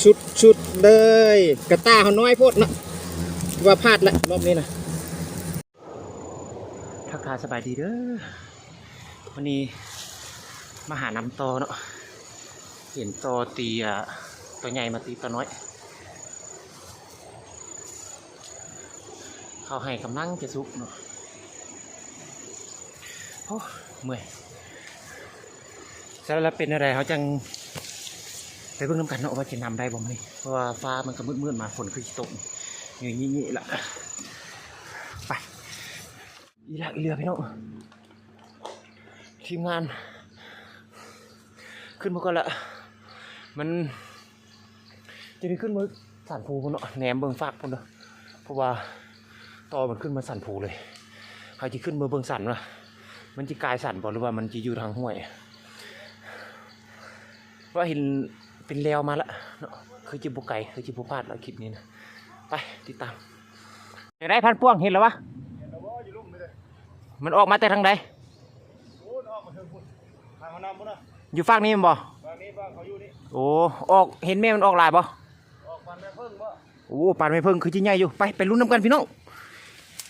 ສຸດໆເລີຍ. ກະຕ່າເຮົານ້ອຍໂພດເນາະ ວ່າພາດລະລອບນີ້ນະ. ທັກທາຍສະບາຍດີເດີ. ມື້ນີ້ມາຫານຳຕໍ່ເນາະ. ເຫັນຕໍ່ຕີ ອາ ຕໍ່ໃຫຍ່ມາຕີຕໍ່ນ້ອຍ. ເຂົ້າໄຮ່ກຳລັງຈະສຸກເນາະ. ໂອ້ ເມື່ອຍ. ສະແລ້ວເປັນແນວໃດ ເຮົາຈັ່ງໄປເບິ່ງນຳກັນເນາະ ວ່າຈະນຳໄດ້ບໍ່ມື້ນີ້ ເພາະວ່າຟ້າມັນກໍມືດໆມາ ຝົນຄືຊິຕົກຢູ່ນີ້ໆລະ. ໄປ ອີກແລ້ວ ອີກແລ້ວພີ່ນ້ອງ ທີມງານຂຶ້ນມາກ່ອນລະ. ມັນ ຈະໄດ້ຂຶ້ນມາສັນພູພຸ້ນເນາະ ແນມເບິ່ງຟາກພຸ້ນເດີ ເພາະວ່າຕໍ່ມັນຂຶ້ນມາສັນພູເລີຍ. ເຮົາຈະຂຶ້ນມາເບິ່ງສັນວ່າມັນຈະກາຍສັນບໍ່ ຫຼືວ່າມັນຈະຢູ່ທາງຫ້ວຍ. ວ່າເຫັນເປັນແລວມາລະເນາະ ຄືຈະບໍ່ໄກ ຄືຈະບໍ່ພາດລະຄລິບນີ້ນະ. ໄປຕິດຕາມ. ຈັ່ງໃດພັນປວງ ເຫັນແລ້ວວະ? ມັນອອກມາແຕ່ທາງໃດ? ຢູ່ຟາກນີ້ແມ່ນບໍ່? ໂອ້ ອອກ ເຫັນແມ່ມັນອອກຫຼາຍບໍ່? ໂອ້ ປານແມ່ເພິ່ງຄືຊິໃຫຍ່ຢູ່. ໄປ ໄປລຸ້ນນຳກັນພີ່ນ້ອງ.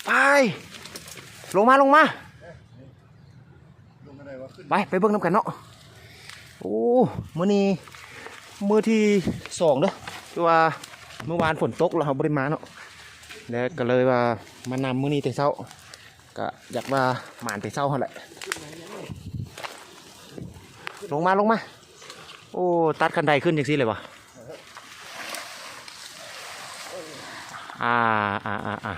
ໄປ ລົງມາ ລົງມາ. ໄປ ໄປເບິ່ງນຳກັນເນາະ. ໂອ້ ມື້ນີ້ມື້ທີສອງເດີ ຄືວ່າມື້ວານຝົນຕົກແລ້ວເຮົາບໍ່ໄດ້ມາເນາະ ແລ້ວກໍເລີຍວ່າມານຳມື້ນີ້ແຕ່ເຊົ້າ ກະຢາກວ່າໝານແຕ່ເຊົ້າຫັ້ນແຫຼະ. ລົງມາ ລົງມາ. ໂອ້ ຕັດຄັນໄດຂຶ້ນຈັ່ງຊີ້ເລີຍບໍ່? ອ່າ ອ່າ ອ່າ ອ່າ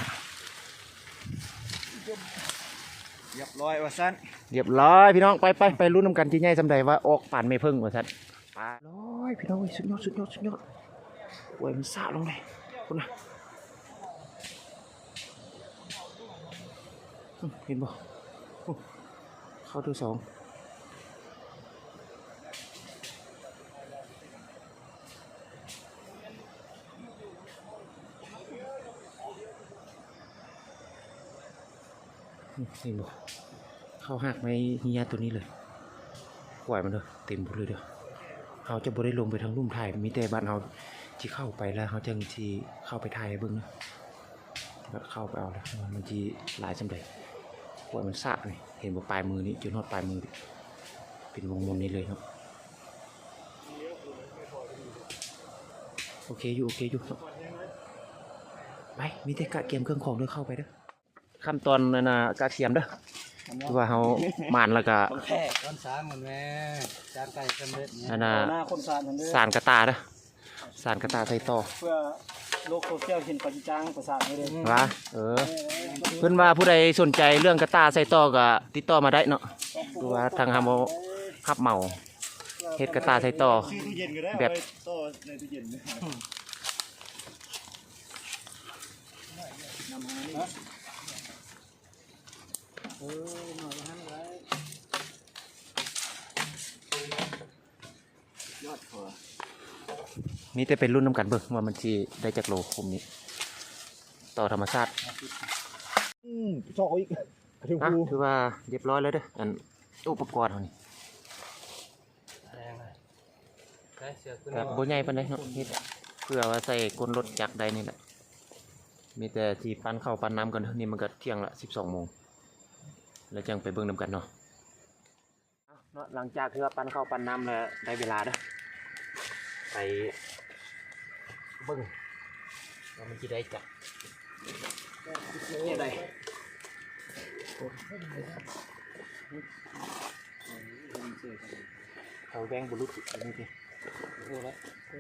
ຮຽບຮ້ອຍວ່າຊັ້ນ. ຮຽບຮ້ອຍພີ່ນ້ອງ. ໄປ ໄປ ໄປລຸ້ນນຳກັນ ຊິໃຫຍ່ສ່ຳໃດ ວ່າອອກປານແມ່ເພິ່ງວ່າຊັ້ນ. ປາ ຮ້ອຍ ພີ່ນ້ອງເອີຍ ສຸດຍອດ ສຸດຍອດ ສຸດຍອດ. ໂອ້ຍ ມັນສະລົງເລີຍ ພຸ້ນນະ. ອືມ ເຫັນບໍ່? ໂອ້ ເຂົ້າຕົວສອງ. ເຫັນບໍ່? ເຂົ້າຮາກໄມ້ເຮຍໂຕນີ້ເລີຍ. ກວາຍມັນເດີ ເຕັມພຸ້ນເລີຍເດີ. ເຮົາຈະບໍ່ໄດ້ລົງໄປທາງລຸ່ມຖ່າຍ ມີແຕ່ບ້ານເຮົາຊິເຂົ້າໄປ ແລ້ວເຮົາຈັ່ງຊິເຂົ້າໄປຖ່າຍໃຫ້ເບິ່ງເດີ. ແລ້ວເຂົ້າໄປເອົາເດີ ມັນຊິຫຼາຍສ່ຳໃດ. ກວາຍມັນສະນີ້ ເຫັນບໍ່? ປາຍມືນີ້ ຈົນຮອດປາຍມືນີ້ ເປັນວົງມົນນີ້ເລີຍເນາະ. ໂອເຄຢູ່ ໂອເຄຢູ່ເນາະ. ໄປ ມີແຕ່ກະກຽມເຄື່ອງຂອງເດີ ເຂົ້າໄປເດີ. ຂັ້ນຕອນອັນນ່າກະກຽມເດີ ຄືວ່າເຮົາໝານແລ້ວກະ ຂອງແທ້ ຕອນສ້າງມັນແມ່ ຈານໄກ່ສຳເລັດນີ້ ອັນນ່າ ສານກະຕ່າເດີ ສານກະຕ່າໃສ່ຕໍ່ ເພື່ອໂລກໂຊຊຽວເຫັນ ເຂົາຊິຈ້າງໄປສ້າງໃຫ້ເດີ. ວ່າ ເອີ ເພິ່ນວ່າຜູ້ໃດສົນໃຈເລື່ອງກະຕ່າໃສ່ຕໍ່ກະຕິດຕໍ່ມາໄດ້ເນາະ ຄືວ່າທາງເຮົາຮັບເໝົາເຮັດກະຕ່າໃສ່ຕໍ່ ຊື້ຕູ້ເຢັນກໍໄດ້ ແບບ ໄວ້ຕໍ່ໃນຕູ້ເຢັນ. ເອີ ໜ້ອຍກວ່າຫັ້ນໄດ້ ຍອດ ມີແຕ່ໄປລຸ້ນນຳກັນເບິ່ງວ່າມັນຊິໄດ້ຈັກໂລ ຄຸ້ມນີ້ ຕໍ່ທຳມະຊາດ. ອືມ ຊອກເອົາອີກ ຖືວ່າຮຽບຮ້ອຍແລ້ວເດີ ອັນອຸປະກອນເຮົານີ້. ແບບບໍ່ໃຫຍ່ປານໃດເນາະ ເຮັດເພື່ອວ່າໃສ່ກົ້ນລົດຈັກໄດ້ນີ້ແຫຼະ. ມີແຕ່ຊິປັ່ນເຂົ້າປັ່ນນ້ຳກ່ອນເດີ ນີ້ມັນກໍທ່ຽງລະສິບສອງໂມງ ແລ້ວຈັ່ງໄປເບິ່ງນຳກັນເນາະ. ເນາະ ຫຼັງຈາກທີ່ວ່າປັ່ນເຂົ້າປັ່ນນ້ຳແລ້ວ ໄດ້ເວລາເດີ ໄປເບິ່ງວ່າມັນຊິໄດ້ຈັກແນວໃດ. ເຂົາແວ່ງບໍ່ຫຼຸດນີ້ຕິ ໂອ້ ແລ້ວ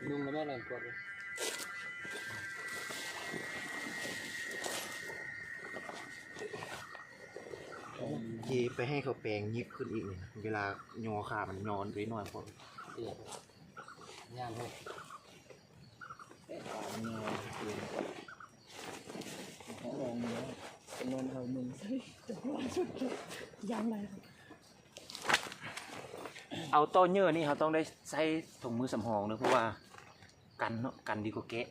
ນຸ່ງແລ້ວແມ່ນກວດເລີຍ. ເຈ ໄປໃຫ້ເຂົາແປງຫຍິບຂຶ້ນອີກນີ້ນະ ເວລາຍໍຂາມັນຍໍໄດ້ໜ້ອຍໂພດ ຍ່າງເຮີ້ຍ. ເອົາຕໍ່ເຫຍື່ອນີ້ເຮົາຕ້ອງໄດ້ໃຊ້ຖົງມືສຳຮອງເດີ ເພາະວ່າກັນເນາະ ກັນດີກວ່າແກະ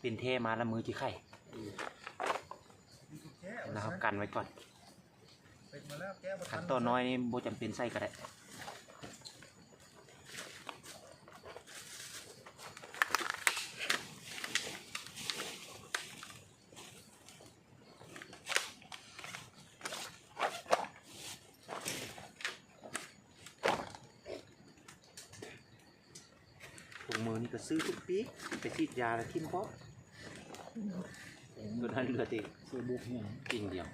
ເປັນແທ້ມາລະມືຊິໄຂ້. ເຮົາກັນໄວ້ກ່ອນ. ຂັ້ນຕອນນ້ອຍນີ້ບໍ່ຈຳເປັນໃສ່ກໍໄດ້. ຖົງມືນີ້ກໍຊື້ທຸກປີ ໄປສີດຢາແລ້ວຖິ້ມເພາະ ຕົວນັ້ນເຫຼືອແຕ່ ຊື້ບຸກແຮງ ກິ່ງດຽວ.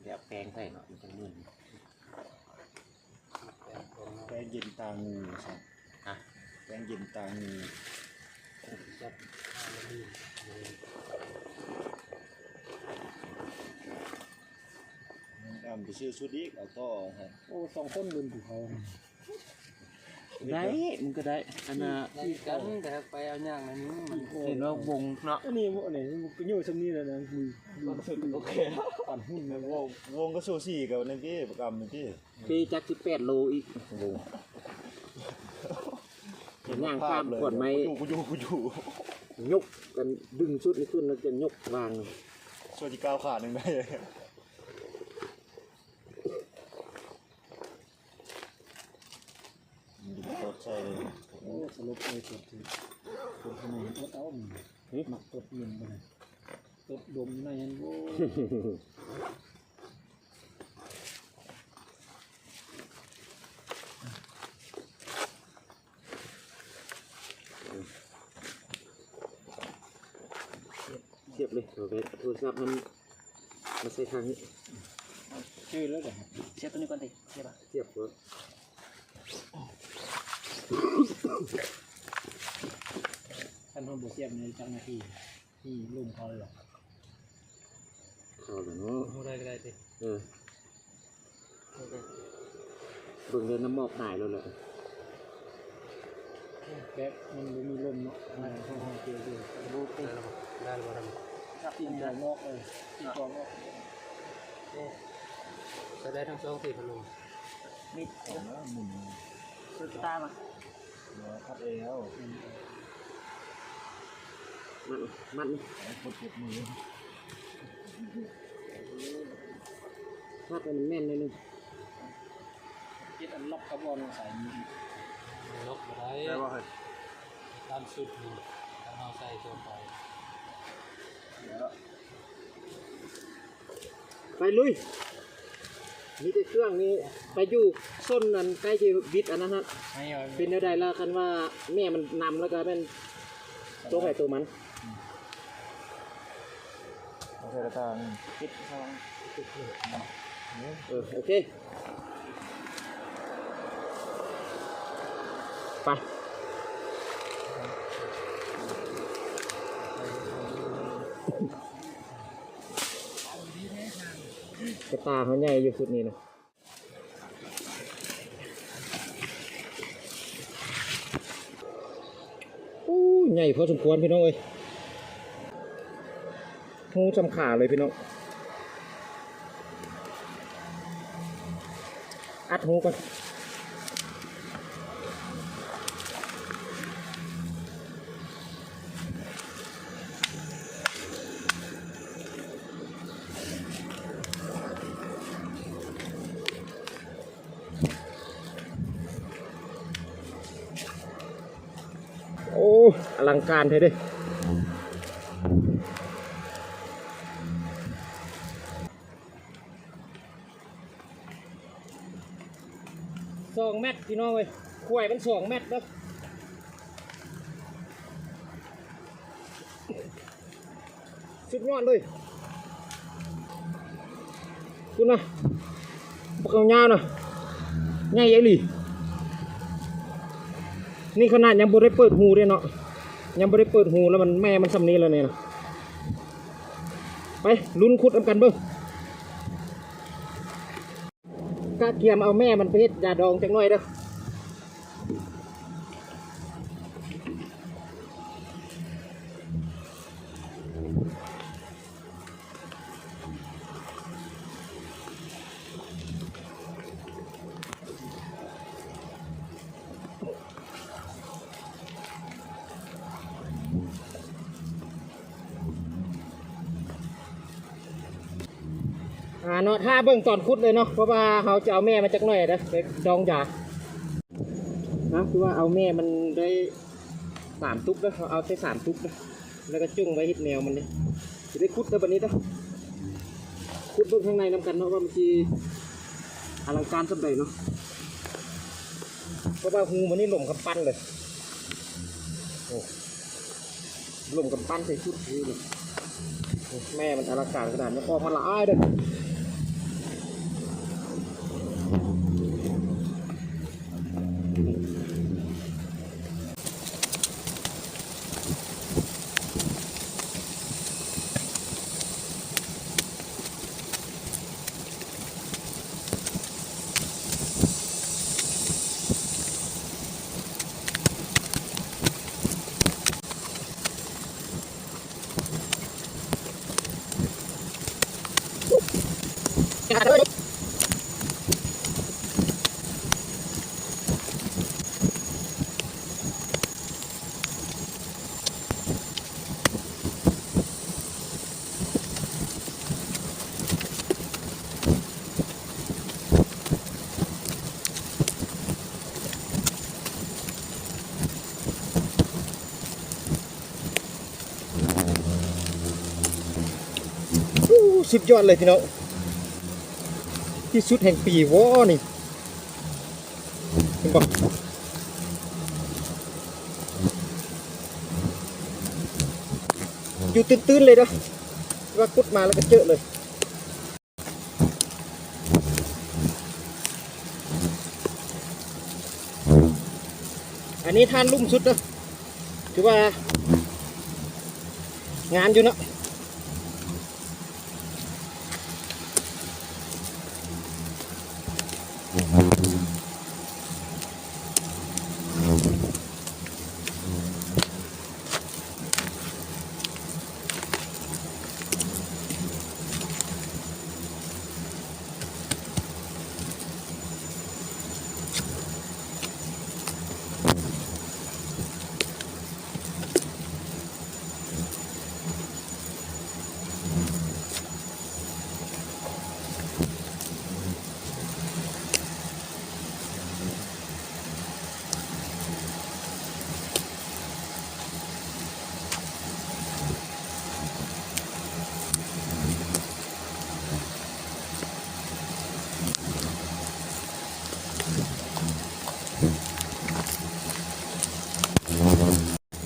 ແລ້ວແປງໃສ່ເນາະ ມັນຈັ່ງມື່ນ. ແປງເຢັນຕາງູວ່າຊັ້ນ. ຮະ? ແປງເຢັນຕາງູ. ດຳໄປຊື້ຊຸດອີກ ເອົາຕໍ່. ໂອ້ ສອງຄົນລຸ້ນຜູ້ເຂົາ. ໄດ້ ມັນກໍໄດ້ ອັນນ່າ ຄືກັນ ແຕ່ໄປເອົາຫຍັງອັນນີ້ ມັນເຫັນວ່າວົງເນາະ ອັນນີ້ ອັນນີ້ມັນກໍຢູ່ຊ່ຳນີ້ແຫຼະນະ. ໂອເຄ ປັ່ນຫຸ້ນແລ້ວ ວົງ ວົງກໍສູສີກັບນັ້ນຕິ ປະກຳນີ້ຕິ. ເປຈັກສິບແປດໂລອີກ ໂອ້ໂຫ ຍ່າງຂ້າມຂອນໄມ້ ກູຢູ່ ກູຢູ່ ຍົກກັນ ດຶງຊຸດນີ້ຂຶ້ນ ແລ້ວຈະຍົກວາງ ຊ່ວຍຊິກ້າວຂາໜຶ່ງໄດ້. ຕົດໃສ່ເລີຍ. ໂອ້ ສະຫຼົບເລີຍ ຕົດ ຕົດໃນ ຕົດເອົາ ຫຶ ມັກຕົດເງິນບໍ່ໄດ້ ຕົດດົມໃນຫັ້ນ. ໂອ້ ສຽບເລີຍ ເອົາໄປ ໂທລະສັບຫັ້ນ ມາໃສ່ທາງນີ້ ຈື່ແລ້ວເດ້. ສຽບຕົວນີ້ກ່ອນຕິ ສຽບ ສຽບກ່ອນ. ຄັນເຮົາບໍ່ສຽບນີ້ຈັກນາທີ ນີ້ລົມເຂົ້າແລ້ວ ເຂົ້າແລ້ວເນາະ. ຮູ້ໄດ້ກໍໄດ້ຕິ ເອີ. ເບິ່ງເດີ ນ້ຳໝອກຫາຍແລ້ວແຫຼະ ແບບມັນບໍ່ມີລົມເນາະ. ໄດ້ແລ້ວບໍ່ ໄດ້ແລ້ວບໍ່ ໄດ້ແລ້ວບໍ່ ຈັບຕີນກອງອອກເລີຍ ຕີນກອງອອກ. ໂອ້ ໃຊ້ໄດ້ທັງສອງຕີນ ພັດລົມນີ້ ເອົາແລ້ວ ໝູນ ສຸດຕາມາ. ຄັດແລ້ວ ມັດ ມັດ ຄົນເຈັບມື ມັດໃຫ້ມັນແໜ້ນໜ້ອຍໜຶ່ງ ເຮັດອັນລັອກກະບອນໃສ່ ລັອກບໍ່ໄດ້ ໄດ້ບໍ່ເຮີ້ຍ? ຕາມຊຸດນີ້ ຖ້າເຮົາໃສ່ເກີນໄປ ໄປລຸຍ. ມີແຕ່ເຄື່ອງນີ້ ໄປຢູ່ສົ້ນນັ້ນ ໃກ້ຊິບິດອັນນັ້ນນະ. ເປັນແນວໃດລະ ຄັນວ່າແມ່ມັນນຳແລ້ວກະແມ່ນໂຕໃຜໂຕມັນ. ເອົາໃສ່ກະຕ່າ ປິດຊ່ອງ ເອີ ໂອເຄ. ໄປ ກະຕ່າເຮົາໃຫຍ່ຢູ່ຊຸດນີ້ນະ. ໂອ້ ໃຫຍ່ພໍສົມຄວນພີ່ນ້ອງເອີຍ ຮູສ່ຳຂາເລີຍພີ່ນ້ອງ. ອັດຮູກ່ອນ. ໂອ້ ອະລັງການແທ້ເດ້. ສອງແມັດພີ່ນ້ອງເອີຍ ຂວາຍມັນສອງແມັດເດີ້. ສຸດຍອດເລີຍ ພຸ້ນນະ ບັກຍາວໆນະ ໃຫຍ່ອີ່ຫຼີ. ນີ້ຂະໜາດຍັງບໍ່ໄດ້ເປີດຮູເດ້ເນາະ ຍັງບໍ່ໄດ້ເປີດຮູ ແລ້ວມັນ ແມ່ມັນຊ່ຳນີ້ແລ້ວນີ້ນະ. ໄປ ລຸ້ນຂຸດນຳກັນເບິ່ງ. ກະກຽມເອົາແມ່ມັນໄປເຮັດຢາດອງຈັກໜ້ອຍເດີ້. ໂ ຫາເນາະ ຖ້າເບິ່ງຕອນຂຸດເລີຍເນາະ ເພາະວ່າເຮົາຈະເອົາແມ່ມັນຈັກໜ້ອຍເດີ້ ໄປດອງຢານະ ຄືວ່າເອົາແມ່ມັນໄດ້ສາມຕຸກເດີ້ ເຮົາເອົາແຕ່ສາມຕຸກເດີ້ ແລ້ວກໍຈຸ່ງໄວ້ເຮັດແນວມັນເດ້ ຊິໄດ້ຂຸດເດີ້ບັດນີ້ເດີ້ ຂຸດເບິ່ງຂ້າງໃນນຳກັນເນາະ ວ່າມັນຊິອະລັງການສ່ຳໃດເນາະ ເພາະວ່າຮູມັນນີ້ຫຼົມກຳປັນເລີຍ ໂອ້ ລົມກັນປັ້ນໃສ່ຊຸດນີ້ ແມ່ມັນອະລັງການຂະໜາດ ມັນອອກມາຫຼາຍເດີ້. ໂອ້ ສຸດຍອດເລີຍພີ່ນ້ອງ ທີ່ສຸດແຫ່ງປີວະນີ້ ເຫັນບໍ່ ຢູ່ຕື້ນໆເລີຍເດີ້ ວ່າຂຸດມາແລ້ວກໍເຈີເລີຍ. ອັນນີ້ທ່ານລຸ່ມສຸດເດີ້ ຖືວ່າງາມຢູ່ເນາະ.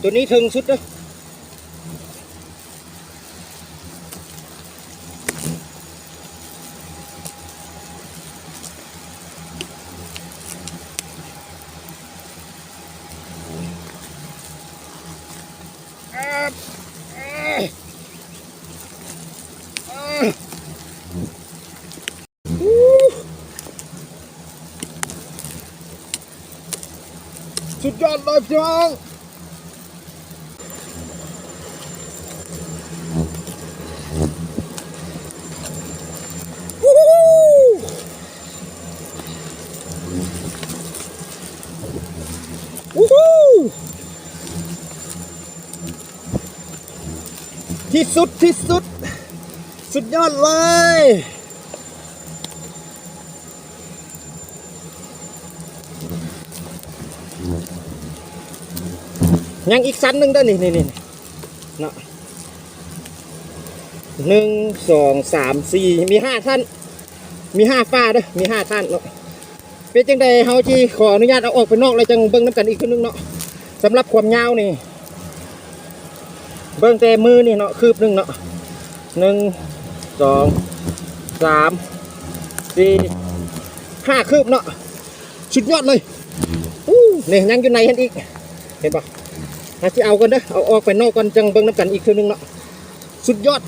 ໂຕນີ້ເທິງສຸດເດີ້. ສຸດຍອດເລີຍພີ່ນ້ອງ. ທີ່ສຸດ ທີ່ສຸດ ສຸດຍອດເລີຍ. ຍັງອີກຊັ້ນໜຶ່ງເດີ້ ນີ້ ນີ້ ນີ້ເນາະ ໜຶ່ງ ສອງ ສາມ ສີ່ ມີຫ້າຊັ້ນ ມີຫ້າຝາເດີ້ ມີຫ້າຊັ້ນເນາະ. ເປັນຈັ່ງໃດ ເຮົາຊິຂໍອະນຸຍາດເອົາອອກໄປນອກ ແລ້ວຈັ່ງເບິ່ງນຳກັນອີກເທື່ອໜຶ່ງເນາະ. ສຳລັບຄວາມຍາວນີ້ ເບິ່ງແຕ່ມືນີ້ເນາະ ຄືບໜຶ່ງເນາະ ໜຶ່ງ ສອງ ສາມ ສີ່ ຫ້າຄືບເນາະ. ສຸດຍອດເລີຍ. ອູ້ ນີ້ຍັງຢູ່ໃນຫັ້ນອີກ ເຫັນບໍ່? ເຮົາຊິເອົາກ່ອນເດີ້ ເອົາອອກໄປນອກກ່ອນ ຈັ່ງເບິ່ງນຳກັນອີກເທື່ອໜຶ່ງເນາະ. ສຸດຍອດ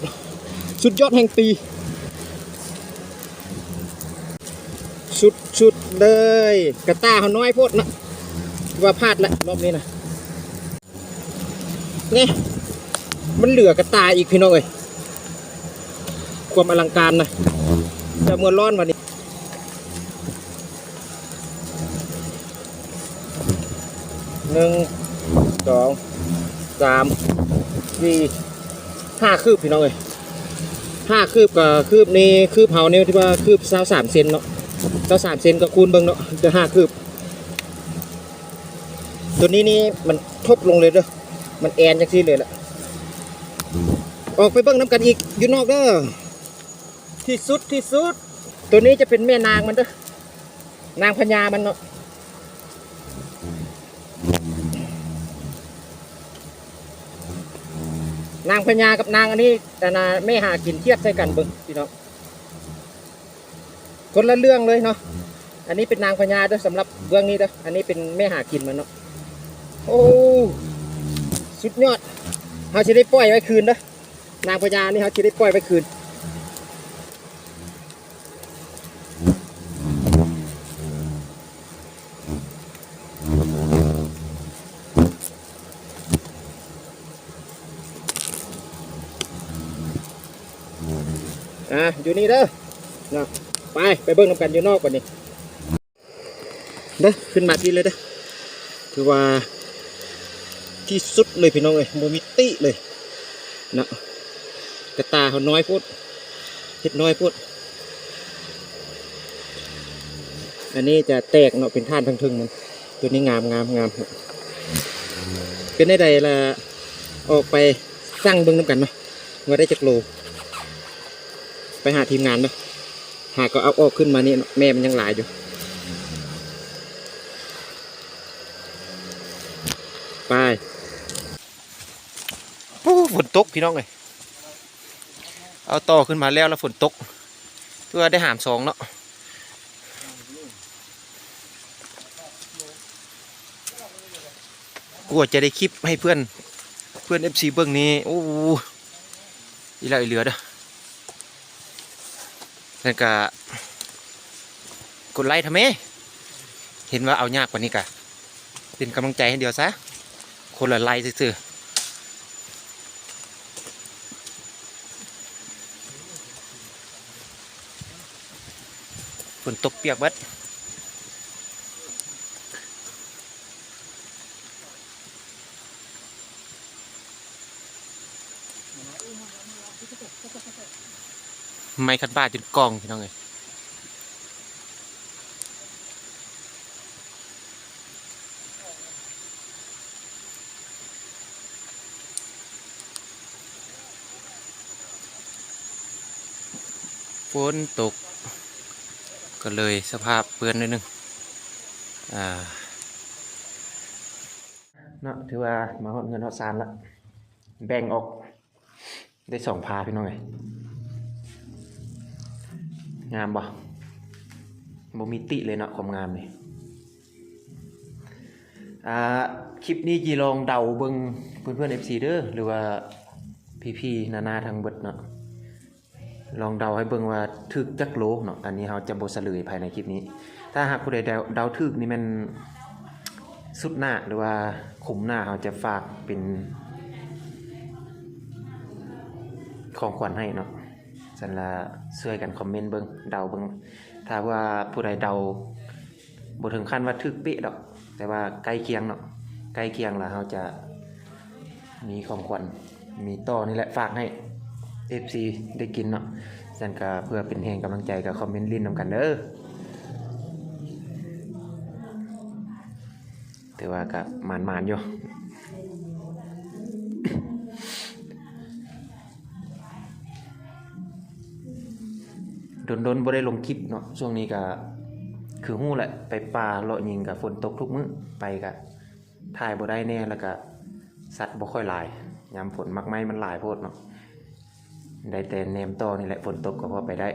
ສຸດຍອດແຫ່ງປີ ສຸດໆເລີຍ. ກະຕ່າເຮົານ້ອຍໂພດເນາະ ວ່າພາດແຫຼະ ລອບນີ້ນະ. ນີ້ ມັນເຫຼືອກະຕ່າອີກ ພີ່ນ້ອງເອີຍ ຄວາມອະລັງການນະ. ຈະເມືອຮ້ອນບາດນີ້ ໜຶ່ງ ສອງ ສາມ ສີ່ ຫ້າຄືບ ພີ່ນ້ອງເອີຍ. ຫ້າຄືບກໍຄືບນີ້ ຄືບເຮົານີ້ທີ່ວ່າຄືບຊາວສາມເຊັນເນາະ ຊາວສາມເຊັນກໍຄູນເບິ່ງເນາະ ຈະຫ້າຄືບ. ຕົວນີ້ນີ້ມັນທົບລົງເລີຍເດີ້ ມັນແອ່ນຈັ່ງຊີ້ເລີຍລະ. ອອກໄປເບິ່ງນຳກັນອີກຢູ່ນອກເດີ້ ທີ່ສຸດ ທີ່ສຸດ. ຕົວນີ້ຈະເປັນແມ່ນາງມັນເດີ້ ນາງພະຍາມັນເນາະ. ນາງພະຍາກັບນາງອັນນີ້ ອັນນ່າ ແມ່ຫາກິນ ທຽບໃສ່ກັນເບິ່ງພີ່ນ້ອງ ຄົນລະເລື່ອງເລີຍເນາະ. ອັນນີ້ເປັນນາງພະຍາເດີ້ ສຳລັບເບື້ອງນີ້ເດີ້ ອັນນີ້ເປັນແມ່ຫາກິນມັນເນາະ. ໂອ້ ສຸດຍອດ. ເຮົາຊິໄດ້ປ່ອຍໄວ້ຄືນເດີ້ ນາງພະຍານີ້ ເຮົາຊິໄດ້ປ່ອຍໄວ້ຄືນ. ອ່າ ຢູ່ນີ້ເດີ້ເນາະ. ໄປ ໄປເບິ່ງນຳກັນຢູ່ນອກບັດນີ້. ເດີ້ ຂຶ້ນມາພີ້ເລີຍເດີ້ ຖືວ່າທີ່ສຸດເລີຍພີ່ນ້ອງເອີຍ ບໍ່ມີຕິເລີຍເນາະ. ກະຕ່າເຮົານ້ອຍໂພດ ເຮັດນ້ອຍໂພດ. ອັນນີ້ຈະແຕກເນາະ ເປັນຖານທາງເທິງມັນ. ຕົວນີ້ງາມ ງາມ ງາມ. ເປັນແນວໃດລະ ອອກໄປຊັ່ງເບິ່ງນຳກັນເນາະ ວ່າໄດ້ຈັກໂລ. ໄປຫາທີມງານເນາະ ຫາກໍເອົາອອກຂຶ້ນມານີ້ເນາະ ແມ່ມັນຍັງຫຼາຍຢູ່. ໄປ ໂອ້ ຝົນຕົກພີ່ນ້ອງເອີຍ ເອົາຕໍ່ຂຶ້ນມາແລ້ວ ແລ້ວຝົນຕົກ ຄືວ່າໄດ້ຫາມສອງເນາະ. ກວ່າຈະໄດ້ຄລິບໃຫ້ເພື່ອນ ເພື່ອນເອັຟຊີເບິ່ງນີ້ ໂອ້ ອີ່ຫຼ້າອີ່ເຫຼືອເດີ້. ແລ້ວກະກົດໄລ້ທຳແມ ເຫັນວ່າເອົາຍາກປານນີ້ກະເປັນກຳລັງໃຈໃຫ້ດຽວຊະ ຄົນລະໄລ້ຊື່ໆ. ຝົນຕົກປຽກເບິດ. ໄມ້ຄັດບາດຈົນກ່ອງພີ່ນ້ອງເອີຍ. ຝົນຕົກ ກໍເລີຍສະພາບເປື້ອນໜ້ອຍໜຶ່ງ ອ່າ ເນາະ ຖືວ່າມາຮອດເຮືອນຮອດຊານລະ ແບ່ງອອກ ໄດ້ສອງພາພີ່ນ້ອງເອີຍ. ງາມບໍ່? ບໍ່ມີຕິເລີຍເນາະ ຄວາມງາມນີ້. ອ່າ ຄລິບນີ້ຊິລອງເດົາເບິ່ງເພື່ອນໆ ເອັຟຊີ ເດີ ຫຼືວ່າພີ່ໆ ນ້າໆ ທັງເບິດເນາະ ລອງເດົາໃຫ້ເບິ່ງວ່າຖືກຈັກໂລເນາະ. ອັນນີ້ເຮົາຈະບໍ່ສະເຫຼີຍພາຍໃນຄລິບນີ້. ຖ້າຫາກຜູ້ໃດເດົາ ເດົາຖືກນີ້ແມ່ນຊຸດໜ້າ ຫຼືວ່າຂຸມໜ້າ ເຮົາຈະຝາກເປັນຂອງຂວັນໃຫ້ເນາະ. ຊັ້ນລະຊ່ວຍກັນຄອມເມັນເບິ່ງ ເດົາເບິ່ງ. ຖ້າວ່າຜູ້ໃດເດົາບໍ່ເຖິງຂັ້ນວ່າຖືກເປະດອກ ແຕ່ວ່າໃກ້ຄຽງເນາະ ໃກ້ຄຽງລະເຮົາຈະມີຂອງຂວັນ ມີຕໍ່ນີ້ແຫຼະ ຝາກໃຫ້ເອັຟຊີໄດ້ກິນເນາະ. ຊັ້ນກະເພື່ອເປັນແຮງກຳລັງໃຈ ກະຄອມເມັນຫຼິ້ນນຳກັນເດີ. ຖືວ່າກະໝານໆ ຢູ່. ດົນໆ ບໍ່ໄດ້ລົງຄລິບເນາະ ຊ່ວງນີ້ກະຄືຮູ້ແຫຼະ ໄປປ່າເລາະຍິງກະຝົນຕົກທຸກມື້ ໄປກະຖ່າຍບໍ່ໄດ້ແດ່ ແລ້ວກະສັດບໍ່ຄ່ອຍຫຼາຍ ຍາມຝົນໝາກໄມ້ມັນຫຼາຍໂພດເນາະ. ໄດ້ແຕ່ແນມຕໍ່ນີ້ແຫຼະ ຝົນຕົກກໍພໍໄປໄດ້.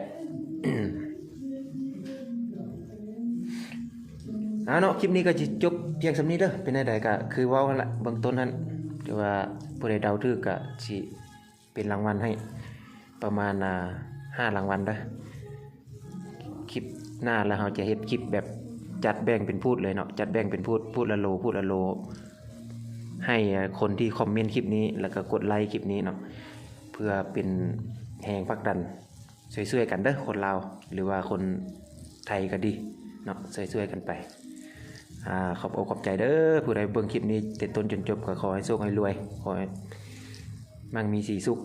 ເອົາເນາະ ຄລິບນີ້ກໍຊິຈົບພຽງສ່ຳນີ້ເດີ. ເປັນແນວໃດກໍຄືເວົ້າຫັ້ນລະ ເບື້ອງຕົ້ນຫັ້ນ ຖືວ່າຜູ້ໃດເດົາຖືກກໍຊິເປັນລາງວັນໃຫ້ປະມານ ອ່າ ຫ້າລາງວັນເດີ. ຄລິບໜ້າລະເຮົາຈະເຮັດຄລິບແບບຈັດແບ່ງເປັນພູດເລີຍເນາະ ຈັດແບ່ງເປັນພູດ ພູດລະໂລ ພູດລະໂລ ໃຫ້ຄົນທີ່ຄອມເມັນຄລິບນີ້ ແລ້ວກໍກົດໄລ້ຄລິບນີ້ເນາະ ເພື່ອເປັນແຮງຜັກດັນ ຊ່ວຍໆ ກັນເດີ ຄົນລາວ ຫຼືວ່າຄົນໄທກໍດີເນາະ ຊ່ວຍໆ ກັນໄປ. ອາ ຂອບອົກຂອບໃຈເດີ ຜູ້ໃດເບິ່ງຄລິບນີ້ແຕ່ຕົ້ນຈົນຈົບ ກໍຂໍໃຫ້ໂຊກໃຫ້ລວຍ ຂໍໃຫ້ໝັ່ງມີສີສຸກ.